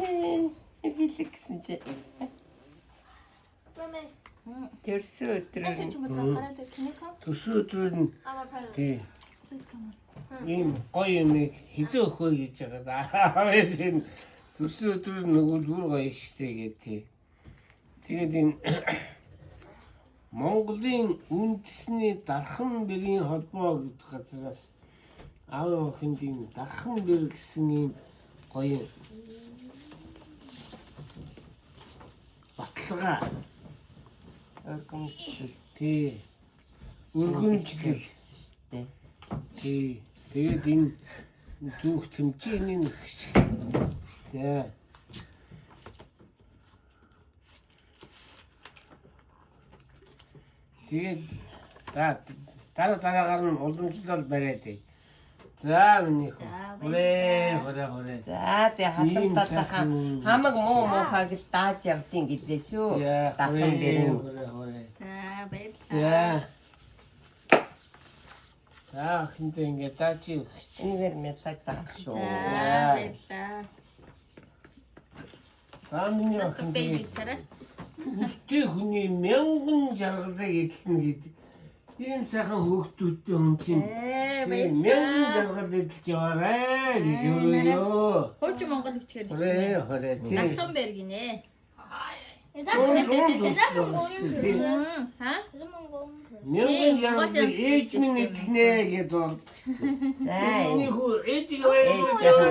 Бэлэг гэсэн чи. Mama, Төрсөн өдрөөр I should нь choose my parent. Can you come? Төрсөн өдрөөр нь I'm a present. тий Please come on. ийм гоё юмыг хизээ өгөх вэ гэж байгаа. Аав ээж нь төрсөн өдрөөр нөгөө бүр гоё штэ гэх тий. Тэгээд энэ Монголын үндэсний дархан бэрийн холбоо гэдэг газраас аав охинд ийм дархан бэр гэсэн ийм гоё баталгаа өргөмжлөл тий өргөмжлөл гэсэн шүү дээ. тий тэгээд энэ түүх тэмцээний нөхс. За. Тэгээд дараа дараагаар нь уламжлал бариад бай. За миний хөө. За, Хүрээ хүрээ хүрээ. За тэгээ Ийм халан талынхаа сайхан хамаг муу муухайг л дааж явдیں гэлээ шүү. За Дархан хүрээ бэр. хүрээ хүрээ. За, баярлалаа. За. За охиндоо ингээ заа чи өгч. Энэгээр мялаад байгаа шүү. За, баярлалаа. За миний That's a охин baby тэгээд Sarah. Үстэй хүний мянган жаргалыг эдэлнэ гэд. Ийм сайхан хөөхтүүдтэй хүн чинь Ээ, тийм мянган баярлалаа. жаргал эдэлж яваарэ гэж өрөөё. Хуучин Монгол хүчээр Хүрээ хүрээ тий. Дархан бэр гинэ. Дүүн дүүн тий. Ха? Мянган Тийм, жаргалыг Монголын ээж минь эдэлнэ гэд бол. За Миний хүү ээжийг ээж яхан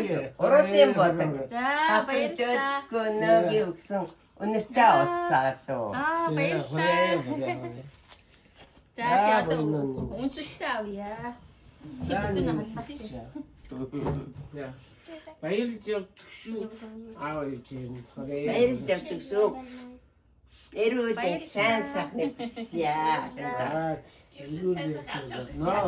шүү. Уруулын бодог. За, Баатар баярлалаа. дөлгөнөөгийн өгсөн өнөртэй уссаа шүү. Аа, Хүрээ баярлалаа. хүрээ хүрээ. За, тий За, одоо баярлалаа. үнсэлтэй авъя. Чи бүтэн халах чи. За. Баярлж явдаг шүү. Аав ээж нь хүрээ. Баярлж явдаг шүү. Эрүүд сайн сайхны хүсье. Аа. Ноо.